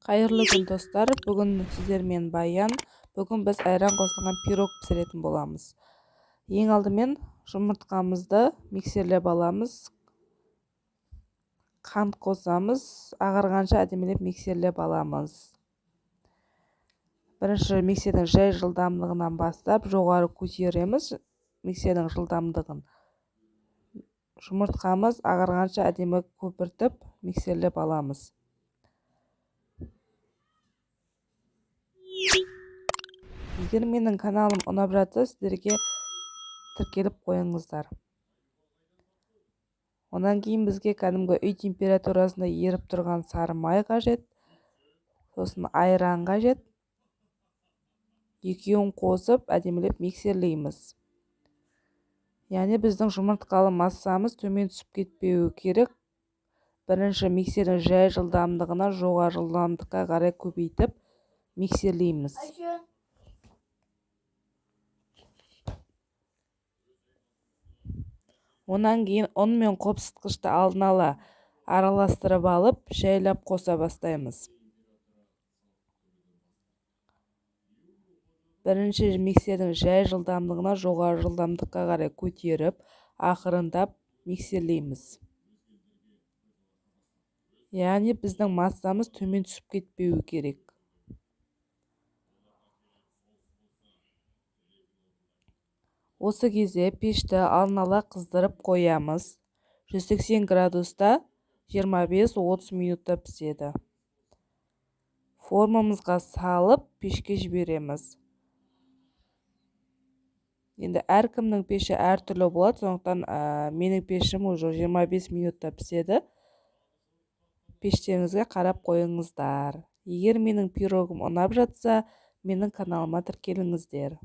Қайырлы күн, достар! Бүгін сіздермен Баян. Бүгін біз айран қосылған пирог пісіретін боламыз. Ең алдымен жұмыртқамызды миксерлеп аламыз. Қант қосамыз, ағарғанша әдемілеп миксерлеп аламыз. Бірінші миксердің жай жылдамдығынан бастап жоғары көтереміз миксердің жылдамдығын. Жұмыртқамыз ағарғанша әдемі көпіртіп миксерлеп аламыз. Егер менің каналым ұнап жатса, сіздерге тіркеліп қойыңыздар. Онан кейін бізге кәдімгі үй температурасында еріп тұрған сары май қажет, сосын айран қажет. Екеуін қосып әдемілеп миксерлейміз. Яғни біздің жұмыртқалы массамыз төмен түсіп кетпеуі керек. Бірінші миксердің жай жылдамдығына жоғары жылдамдыққа қарай көбейтіп миксерлейміз. Онан кейін ұн мен қопсытқышты алдын ала араластырып алып, жайлап қоса бастаймыз. Бірінші миксердің жай жылдамдығына жоғары жылдамдыққа қарай көтеріп, ақырындап миксерлейміз. Яғни біздің массамыз төмен түсіп кетпеуі керек. Осы кезде пешті алдын ала қыздырып қоямыз. 180 градуста 25-30 минутта піседі. Формамызға салып пешке жібереміз. Енді әркімнің пеші әртүрлі болады, сондықтан менің пешім уже 25 минутта піседі. Пештеріңізге қарап қойыңыздар. Егер менің пирогым ұнап жатса, менің каналыма тіркеліңіздер.